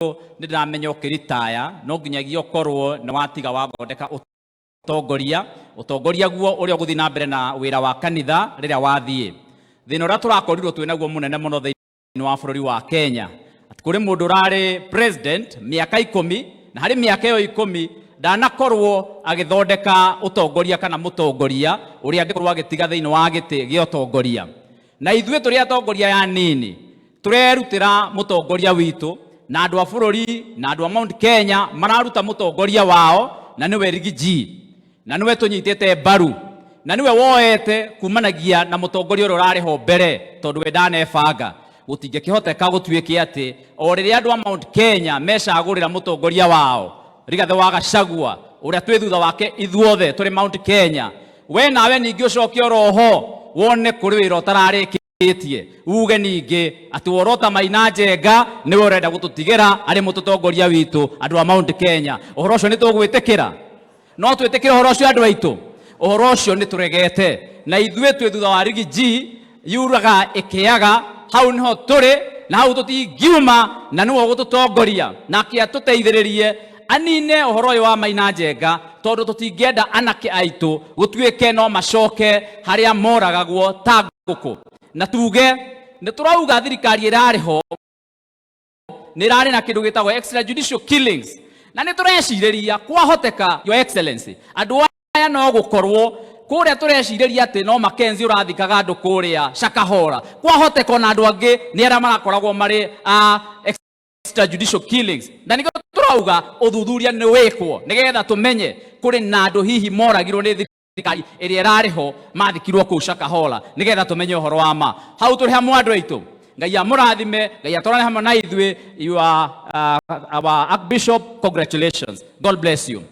Nĩ ndĩramenya ũkĩritaya no nginyagia ũkorwo nĩ watiga wathondeka ũtongoria, ũtongoria guo ũrĩa ũgũthiĩ na mbere na wĩra wa kanitha rĩrĩa wathiĩ. Thĩna ũrĩa tũrakorirwo twĩ naguo mũnene mũno thĩinĩ wa bũrũri wa Kenya, atĩ kũrĩ mũndũ ũrarĩ president mĩaka 10, na harĩ mĩaka ĩyo 10 ndanakorwo agĩthondeka ũtongoria kana mũtongoria ũrĩa angĩkorwo agĩtiga thĩinĩ wa gĩtĩ gĩa ũtongoria. Na ithuĩ tũrĩ atongoria aya anini tũrerutĩra mũtongoria witũ, na andũ a bũrũri na andũ a Mount Kenya mararuta mũtongoria wao, na nĩwe Riggy G, na nĩwe tũnyitĩte mbaru, na nĩwe woete kumanagia na mũtongoria ũrĩa ũrarĩ ho mbere, tondũ we ndanebanga. Gũtingĩkĩhoteka gũtuĩke atĩ o rĩrĩa andũ a Mount Kenya mecagũrĩra mũtongoria wao Rigathĩ wa Gachagua, ũrĩa twĩ thutha wake ithuothe tũrĩ Mount Kenya, we nawe ningĩ ũcoke oroho wone kũrĩ wĩra ũtararĩkĩtie, uge ningĩ atĩ worota Maina Njenga nĩwe ũrenda gũtũtigĩra arĩ mũtũtongoria witũ. Andũ a Mount Kenya, ũhoro ũcio nĩ tũgwĩtĩkĩra? No twĩtĩkĩre ũhoro ũcio, andũ aitũ? Ũhoro ũcio nĩ tũregete, na ithuĩ twĩ thutha wa Riggy G. Yuraga ĩkĩaga, hau nĩho tũrĩ, na hau tũtingiuma, na nĩwe ũgũtũtongoria nake atũteithĩrĩrie anine ũhoro ũyũ wa Maina Njenga, tondũ tũtingĩenda anake aitũ gũtuĩke no macoke harĩa moragagwo ta ngũkũ. Na tuge nĩ tũrauga thirikari ĩrarĩ ho nĩ ĩrarĩ na kĩndũ gĩtagwo extrajudicial killings, na nĩ tũrecirĩria kwahoteka, Your Excellency, andũ aya no gũkorwo kũrĩa tũrecirĩria atĩ no Mackenzie ũrathikaga andũ kũrĩa Shakahola, kwahoteka ona andũ angĩ nĩ arĩa marakoragwo marĩ a extrajudicial killings. Na nĩkĩo tũrauga ũthuthuria nĩ wĩkwo nĩgetha tũmenye kũrĩ na andũ hihi moragirwo nĩ thirikari ĩrĩa ĩrarĩ ho, mathikirwo kũu Shakahola, nĩgetha tũmenye ũhoro wa ma. Hau tũrĩ hamwe, andũ aitũ. Ngai amũrathime, Ngai atwarane hamwe na ithuĩ. You are our Archbishop, congratulations. God bless you.